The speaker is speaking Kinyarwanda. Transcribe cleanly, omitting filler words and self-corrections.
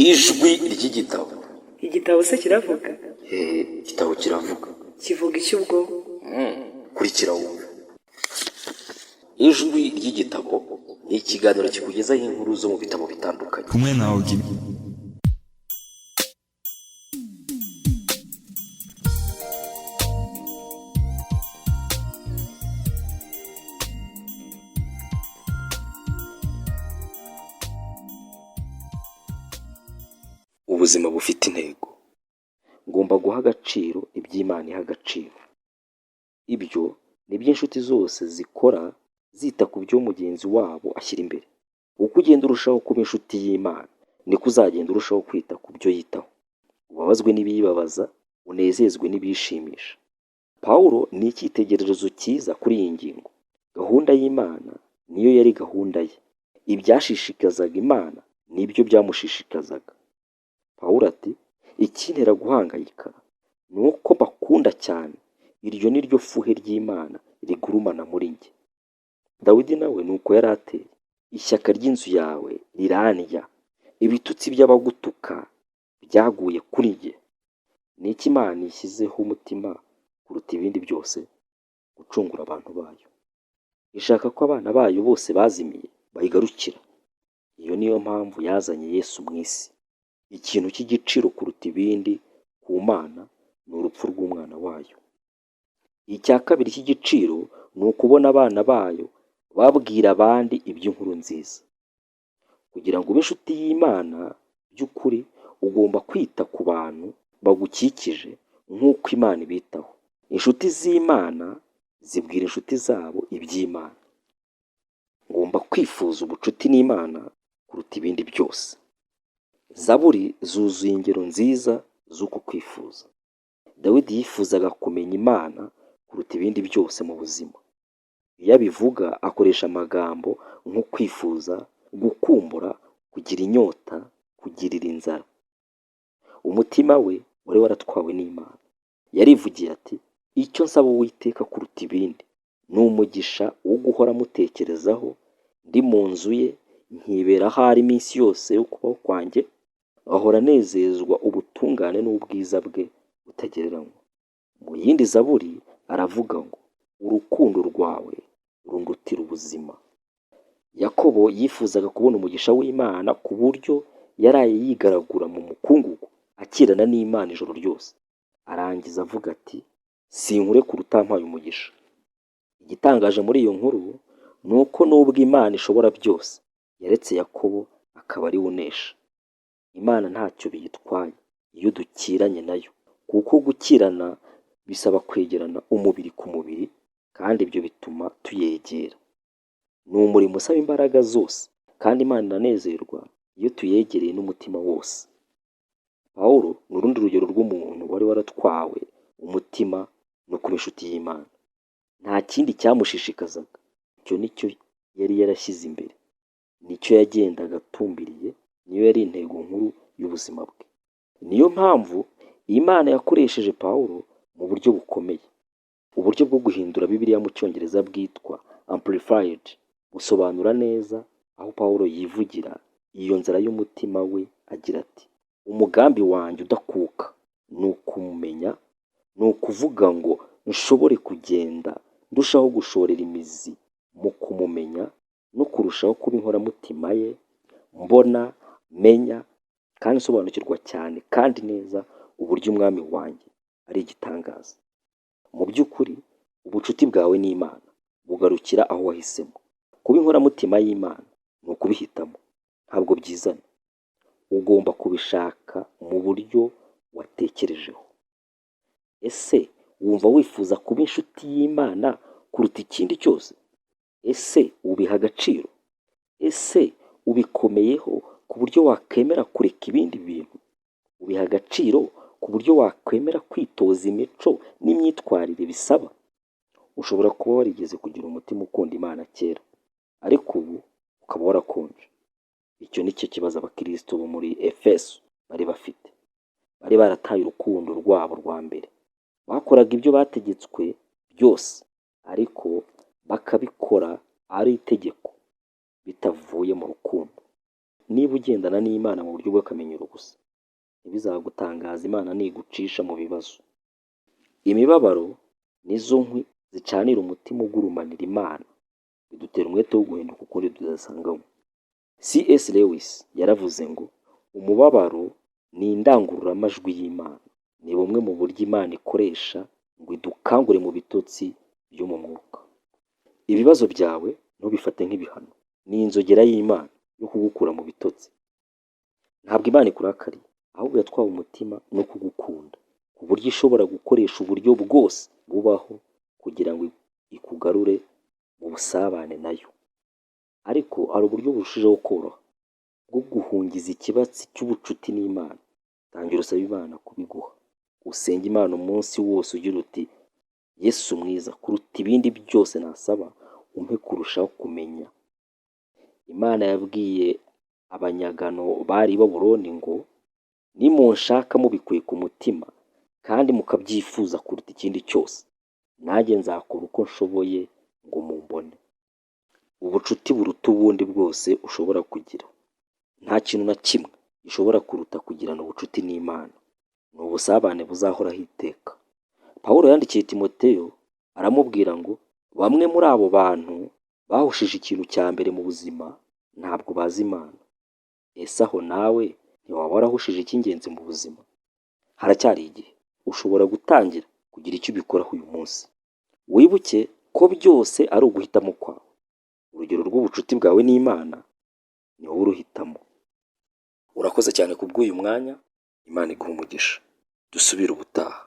Ijwi ry'igitabo. Igitabo se kiravuga? Hehe, igitabo kiravuga. Kivuga iki ubwo? Kurikira wumve. Ijwi ry'igitabo ni ikiganiro kikugezaho inkuru zo mu bitabo bitandukanye. Kumwe na Ogimi. Ubuzima bufite intego. Ngomba guha agaciro iby'Imana iha agaciro. Ibyo ni byo inshuti zose zikora zita ku byo mugenzi wabo ashyira imbere. Uko ugenda urushaho kuba inshuti y'Imana, niko uzagenda urushaho kwita ku byo yitaho. Ubabazwe n'ibiyibabaza, unezezwe n'ibiyishimisha. Pawulo ni icyitegererezo cyiza kuri iyi ngingo. Gahunda y'Imana niyo yari gahunda ye. Ibyashishikazaga Imana nibyo byamushishikazaga. Pawulo ati ikintera guhangayika ni uko mbakunda cyane, iryo ni ryo fuhe ry'Imana rigurumana muri njye. Dawidi nawe ni uko yari ateye. Ishyaka ry'inzu yawe rirandya, ibitutsi by'abagutuka byaguye kuri njye. Ni iki Imana ishyizeho umutima kuruta ibindi byose? Gucungura abantu bayo. Ishaka ko abana bayo bose bazimiye bayigarukira. Iyo niyo mpamvu yazanye Yesu mu isi. Ikintu cy'igiciro kuruta ibindi ku Mana ni urupfu rw'umwana wayo. Icya kabiri cy'igiciro ni ukubona abana bayo babwira abandi iby'inkuru nziza. Kugira ngo ube inshuti y'Imana by'ukuri, ugomba kwita ku bantu bagukikije nk'uko Imana ibitaho. Inshuti z'Imana zibwira inshuti zabo iby'Imana. Ngomba kwifuza ubucuti n'Imana kuruta ibindi byose. Zaburi zuzuye ingero nziza z'uko kwifuza. Dawidi yifuzaga kumenya Imana kuruta ibindi byose mu buzima. Iyo abivuga akoresha amagambo nko kwifuza, gukumbura, kugira inyota, kugirira inzara. Umutima we wari waratwawe n'Imana. Yarivugiye ati icyo nsaba Uwiteka kuruta ibindi ni umugisha wo guhora mutekerezaho ndi mu nzu ye nkibera aho ari iminsi yose yo kubaho kwanjye, ahora anezezwa ubutungane n'ubwiza bwe butagereranywa. Mu yindi zaburi aravuga ngo urukundo rwawe rundutira ubuzima. Yakobo yifuzaga kubona umugisha w'Imana ku buryo yaraye yigaragura mu mukungugu akirana n'Imana ijoro ryose. Arangiza avuga ati sinkurekura utampaye umugisha. Igitangaje muri iyo nkuru ni uko nubwo Imana ishobora byose, yaretse Yakobo akaba ari we unesha. Imana ntacyo biyitwaye iyo dukiranye nayo, kuko gukirana bisaba kwegerana umubiri ku mubiri, kandi ibyo bituma tuyegera. Ni umurimo usaba imbaraga zose, kandi Imana iranezerwa iyo tuyegereye n'umutima wose. Pawulo ni urundi rugero rw'umuntu wari waratwawe umutima no kuba inshuti y'Imana. Nta kindi cyamushishikazaga, icyo ni cyo yari yarashyize imbere, nicyo yagendaga atumbiriye, niyo yari intego nkuru y'ubuzima bwe. Niyo mpamvu Imana yakoresheje Pawulo mu buryo bukomeye. Uburyo bwo guhindura Bibiliya mu Cyongereza bwitwa Amplified busobanura neza aho Pawulo yivugira iyo nzara y'umutima we agira ati umugambi wanjye udakuka ni ukumumenya, ni ukuvuga ngo nshobore kugenda ndushaho gushorera imizi mu kumumenya no kurushaho kuba inkoramutima ye, mbona, menya kandi nsobanukirwa cyane kandi neza uburyo umwami wanjye ari igitangaza. Mu by'ukuri ubucuti bwawe n'Imana bugarukira aho wahisemo. Kuba inkoramutima y'Imana ni ukubihitamo, ntabwo byizana. Ugomba kubishaka mu buryo watekerejeho. Ese wumva wifuza kuba inshuti y'Imana kuruta ikindi cyose? Ese ubiha agaciro? Ese ubikomeyeho ku buryo wakwemera kureka ibindi bintu? Ubiha agaciro ku buryo wakwemera kwitoza imico n'imyitwarire bisaba? Ushobora kuba warigeze kugira umutima ukunda Imana kera, ariko ubu ukaba warakonje. Icyo ni cyo kibazo abakristo bo muri Efeso bari bafite. Bari barataye urukundo rwabo rwa mbere. Bakoraga ibyo bategetswe byose, ariko bakabikora ari itegeko, bitavuye mu rukundo. Niba ugendana n'Imana mu buryo bw'akamenyero gusa, ntibizagutangaza Imana nigucisha mu bibazo. Imibabaro nizo nkwi zicanira umutima ugurumanira Imana, bidutera umwete wo guhinduka ukundi tudasanganywe. C.S. Lewis yaravuze ngo umubabaro ni indangururamajwi y'Imana, ni bumwe mu buryo Imana ikoresha ngo idukangure mu bitotsi byo mu mwuka. Ibibazo byawe ntubifate nk'ibihano, ni inzogera y'Imana yo kugukura mu bitotsi. Ntabwo Imana ikurakariye, ahubwo yatwawe umutima no kugukunda, ku buryo ishobora gukoresha uburyo bwose bubaho kugira ngo ikugarure mu busabane nayo. Ariko hari uburyo burushijeho koroha bwo guhungiza ikibatsi cy'ubucuti n'Imana. Tangira usabe Imana kubiguha, usenge Imana umunsi wose ugira uti: "Yesu mwiza, kuruta ibindi byose nasaba, umpe kurushaho kumenya." Imana yabwiye abanyagano bari i Babuloni ngo: "Nimunshaka mubikuye ku mutima kandi mukabyifuza kuruta ikindi cyose, nanjye nzakora uko nshoboye ngo mumbone." Ubucuti buruta ubundi bwose ushobora kugira. Nta kintu na kimwe gishobora kuruta kugirana ubucuti n'Imana. Ni ubusabane buzahoraho iteka. Pawulo yandikiye Timoteyo aramubwira ngo bamwe muri abo bantu bahushije ikintu cya mbere mu buzima, ntabwo bazi Imana. Ese aho nawe ntiwaba warahushije icy'ingenzi mu buzima? Haracyari igihe, ushobora gutangira kugira icyo ubikoraho uyu munsi. Wibuke ko byose ari uguhitamo kwawe. Urugero rw'ubucuti bwawe n'Imana ni wowe uruhitamo. Urakoze cyane kubw'uyu mwanya, Imana iguhe umugisha. Dusubire ubutaha.